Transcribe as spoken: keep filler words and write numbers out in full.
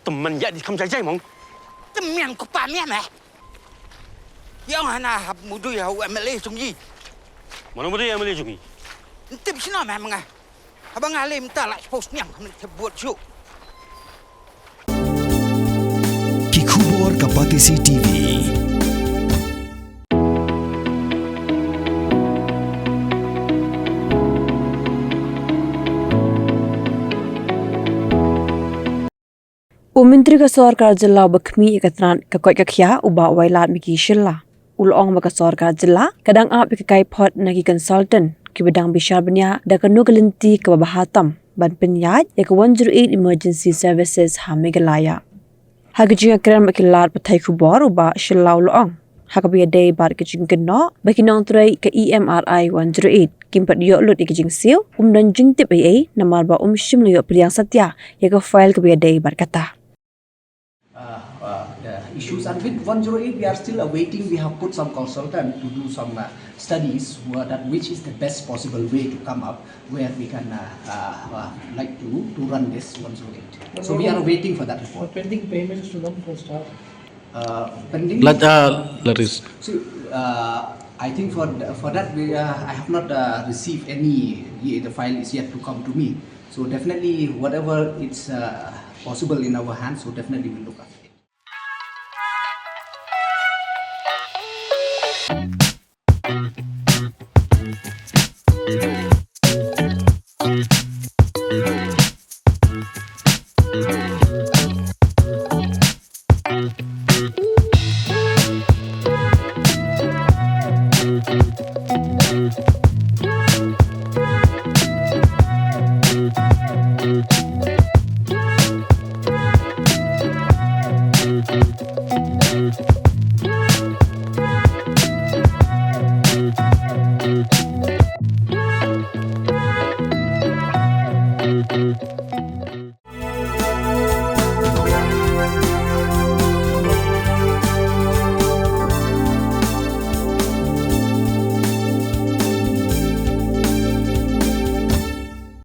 Tymmen ïa di kham jai jai mong. Tymmen ko pa mia meh. Ïa nga na hap mudui ha u M L A jong i. Mano mudui M L A jong i? Ntip sino meh menga. Haba nga lem ta la post niang khamne te buat ju. Ki khubor ka Batesi T V. U Myntri ka Sorkar Jylla uba khmih ïa ka tnat ka koit ka khiah u Bah Wailadmiki Shylla u la ong ba ka Sorkar Jylla ka dang ap ïa ka kaiphod na ki consultant kiba dang bishar bniah da kano ka lynti kaba bha tam ban pynïaid ïa ka one zero eight Emergency Services ha Meghalaya. Ha ka jingïakren bad ki lad pathai khubor u Bah Shylla u la ong ha kaba ïadei bad ka jingkynnoh ba ki nongtrei ka E M R I one zero eight kim pat ïoh lut ïa ka jingsiew, um don jingtip ei ei namar ba um shym la ïoh pdiang satia ïa ka file kaba ïadei bad kata. Uh, uh, the issues. And with one zero eight, we are still awaiting. We have put some consultant to do some uh, studies wha- that which is the best possible way to come up where we can uh, uh, uh, like to, to run this one zero eight. So we are waiting for that report. Pending payments to them for staff. Uh, pending. Let, uh, let us. So, uh, I think for th- for that, we, uh, I have not uh, received any. The file is yet to come to me. So definitely, whatever it's uh, possible in our hands, so definitely we'll look at.